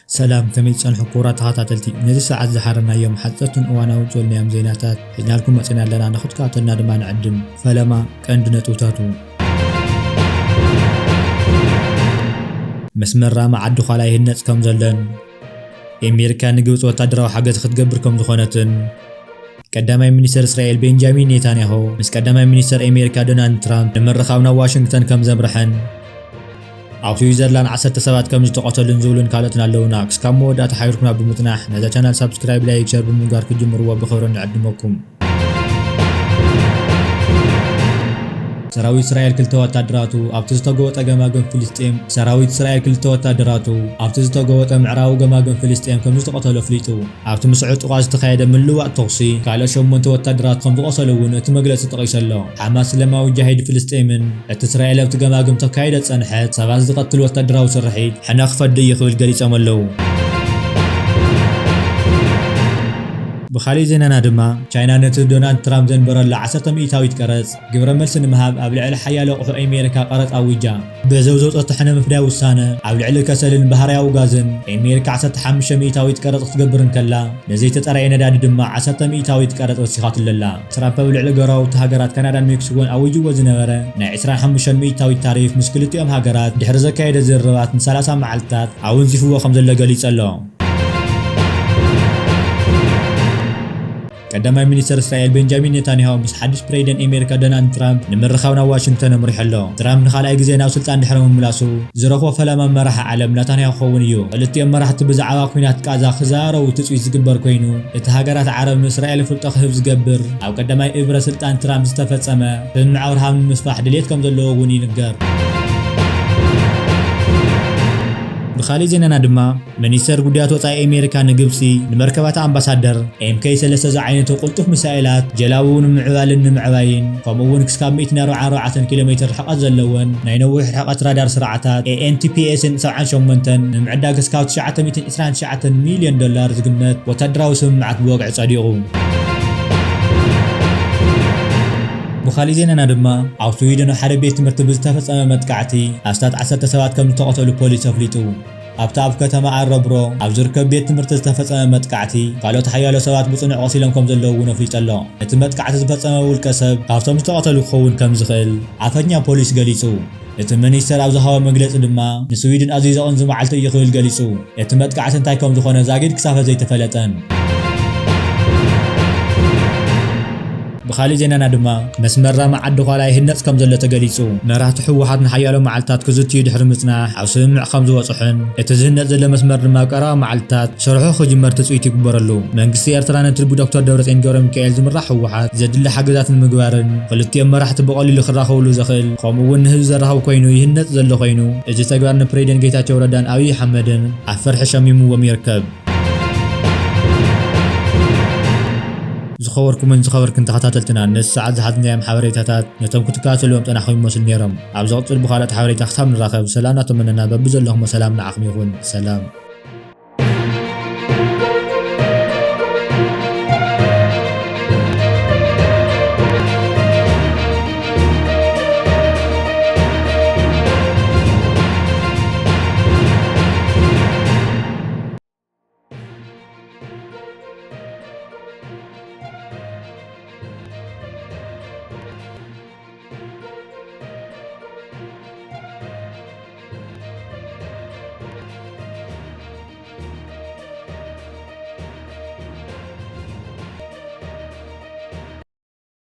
ሰላም፣ ከመይ ትጸንሑ ክቡራት ተኸታተልቲ? ነዚ ሰዓት ዝሓረናዮም ሓጸርትን እዋናዊ ዝበልናዮም ዜናታት ሒዝናልኩም መጺና ኣለና። ንኽትከታተሉና ድማ ንዕድም። ፈለማ ቀንዲ ነጥብታቱ። መስመር ራማ ዓዲ ዃላ ይህነጽ ከም ዘሎን፣ ኣሜሪካ ንግብጺ ወታደራዊ ሓገዝ ክትገብር ከም ዝኾነትን፣ ቀዳማይ ሚኒስተር እስራኤል ቤንጃሚን ኔታንያሁ ምስ ቀዳማይ ሚኒስተር ኣሜሪካ ዶናልድ ትራምፕ ንምርኻብ ናብ ዋሽንግተን ከም ዘምርሐን፣ ኣብ ስዊዘርላንድ ዓሰርተ ሰባት ከም ዝተቐተሉን ዝብሉን ካልኦትን ኣለዉና። ክስካብ መወዳእታ ሓቢርኩምና ብምጽናሕ ነዛ ቻናል ሳብስክራይብ፣ ላይክ፣ ሸር ብምግባር ክትጅምርዎ ብኽብሪ ንዕድመኩም። ሰራዊት እስራኤል ክልተ ወታደራቱ ኣብቲ ዝተጎወጠ ገማግም ፍልስጤም፣ ሰራዊት እስራኤል ክልተ ወታደራቱ ኣብቲ ዝተጎወጠ ምዕራቡ ገማግም ፍልስጤም ከም ዝተቐተሉ ኣፍሊጡ። ኣብቲ ምስዑ ጥቓ ዝተኻየደ ምልዋጥ ተኹሲ፣ ካልኦት ሸሞንተ ወታደራት ከም ዝቖሰሉ እውን እቲ መግለጺ ጠቒሱ ኣሎ። ሓማስ እስላማዊ ጃሂድ ፍልስጤምን እቲ እስራኤል ኣብቲ ገማግም ተካይዶ ዝጸንሐት ሰባት ዝቐትል ወታደራዊ ስርሒት ሕነ ክፈዲ እዩ ክብል ገሊጾም ኣለዉ። ብኻሊእ ዜናና ድማ፣ ቻይና ነቲ ዶናልድ ትራምፕ ዘንበረላ ዓሰርተ ሚእታዊት ቀረጽ ግብረ መልሲ ንምሃብ ኣብ ልዕሊ ሓያሎ ኣቑሑ ኣሜሪካ ቀረጽ ኣዊጃ። በዚ ዘውጸቶ ሕነ ምፍዳይ ውሳነ፣ ኣብ ልዕሊ ከሰልን ባህርያዊ ጋዝን ኣሜሪካ ዓሰርተ ሓሙሽተ ሚእታዊት ቀረጽ ክትገብር እንከላ፣ ንዘይተጸረየ ነዳዲ ድማ ዓሰርተ ሚእታዊት ቀረጽ ወሲኻትሉ ኣላ። ትራምፕ ኣብ ልዕሊ ጎረባብቲ ሃገራት ካናዳን ሜክሲኮን ኣዊጅዎ ዝነበረ ናይ ዕስራን ሓሙሽተን ሚእታዊት ታሪፍ ምስ ክልቲኦም ሃገራት ድሕሪ ዘካየደ ዝርርባት ንሰላሳ መዓልትታት ኣወንዚፍዎ ከም ዘሎ ገሊጹ ኣሎ። ቀዳማይ ሚኒስተር እስራኤል ቤንጃሚን ኔታንያሁ ምስ ሓድሽ ፕሬዚደንት ኣሜሪካ ዶናልድ ትራምፕ ንምርኻብ ናብ ዋሽንግተን ኣምሪሑ ኣሎ። ትራምፕ ንኻልኣይ ግዜ ናብ ስልጣን ድሕሪ ምምላሱ ዝረኽቦ ፈላማ መራሒ ዓለም ናታንያሁ ክኸውን እዩ። ክልቲኦም መራሕቲ ብዛዕባ ኲናት ቃዛ ክዘራረቡ ትጽቢት ዝግበር ኮይኑ፣ እቲ ሃገራት ዓረብ ንእስራኤል ፍልጦ ክህብ ዝገብር ኣብ ቀዳማይ እብረ ስልጣን ትራምፕ ዝተፈጸመ ስምምዕ ኣብርሃም ንምስፋሕ ድልየት ከም ዘለዎ እውን ይንገር። ብኻሊእ ዜናና ድማ፣ ሚኒስተር ጉዳያት ወጻኢ ኣሜሪካ ንግብጺ ንመርከባት ኣምባሳደር ኤም ኬይ ሰለስተ ዝዓይነቱ ቅልጡፍ ሚሳኤላት ጀላቡ ንምዕባልን ንምዕባይን፣ ከምኡ እውን ክስካብ ሚእትን ኣርባዓን ኣርባዕተን ኪሎ ሜትር ርሕቀት ዘለወን ናይ ነዊሕ ርሕቀት ራዳር ስርዓታት ኤ ኤን ቲ ፒ ኤስን ሰብዓን ሸሞንተን ንምዕዳግ ክስካብ ትሽዓተ ሚእትን ዕስራን ትሽዓተን ሚልዮን ዶላር ዝግመት ወታደራዊ ስምምዓት ብወግዒ ጸዲቑ። ብኻሊእ ዜናና ድማ፣ ኣብ ስዊድን ኣብ ሓደ ቤት ትምህርቲ ብዝተፈጸመ መጥቃዕቲ ኣስታት ዓሰርተ ሰባት ከም ዝተቐተሉ ፖሊስ ኣፍሊጡ። ኣብቲ ኣብ ከተማ ኣረብሮ ኣብ ዝርከብ ቤት ትምህርቲ ዝተፈጸመ መጥቃዕቲ፣ ካልኦት ሓያሎ ሰባት ብጽኑዕ ቆሲሎም ከም ዘለዉ እውን ኣፍሊጡ ኣሎ። እቲ መጥቃዕቲ ዝፈጸመ ውልቀ ሰብ ካብቶም ዝተቐተሉ ክኸውን ከም ዝኽእል ኣፈኛ ፖሊስ ገሊጹ። እቲ ሚኒስተር ኣብ ዝሃቦ መግለጺ ድማ፣ ንስዊድን ኣዝዩ ዘቐንዙ መዓልቲ እዩ ክብል ገሊጹ። እቲ መጥቃዕቲ እንታይ ከም ዝኾነ ዛጊድ ክሳብ ሕዚ ኣይተፈለጠን። ብኻሊእ ዜናና ድማ፣ መስመር ራማ ዓዲ ዃላ ይህነጽ ከም ዘሎ ተገሊጹ። መራሕቲ ህወሓት ንሓያሎ መዓልታት ክዝትዩ ድሕሪ ምጽናሕ፣ ኣብ ስምምዕ ከም ዝበጽሑን፣ እቲ ዝህነጽ ዘሎ መስመር ድማ ኣብ ቀረባ መዓልታት ስርሑ ክጅመር ትጽቢት ይግበረሉ። መንግስቲ ኤርትራ ነቲ ብዶክተር ደብረጽዮን ገብረሚካኤል ዝምራሕ ህወሓት ዘድሊ ሓገዛት ንምግባርን፣ ክልቲኦም መራሕቲ ብቐሊሉ ክራኸብሉ ዘኽእል፣ ከምኡ እውን ንህዝቢ ዘራኽብ ኮይኑ ይህነጽ ዘሎ ኮይኑ፣ እዚ ተግባር ንፕሬዚደንት ጌታቸው ረዳን ኣብይ ኣሕመድን ኣብ ፍርሒ ሸሚምዎም ይርከብ። ዝኸበርኩምን ዝኸበርክን ተኸታተልትና፣ ነዚ ሰዓት ዝሓዝናዮም ሓበሬታታት ነቶም ክትከታተልዎም ጸናሕኩም ይመስሉ ነይሮም። ኣብ ዝቕጽል ብኻልኦት ሓበሬታ ክሳብ ንራኸብ፣ ሰላም እናተመነና፣ በብዘለኹሞ ሰላም ንዓኹም ይኹን። ሰላም።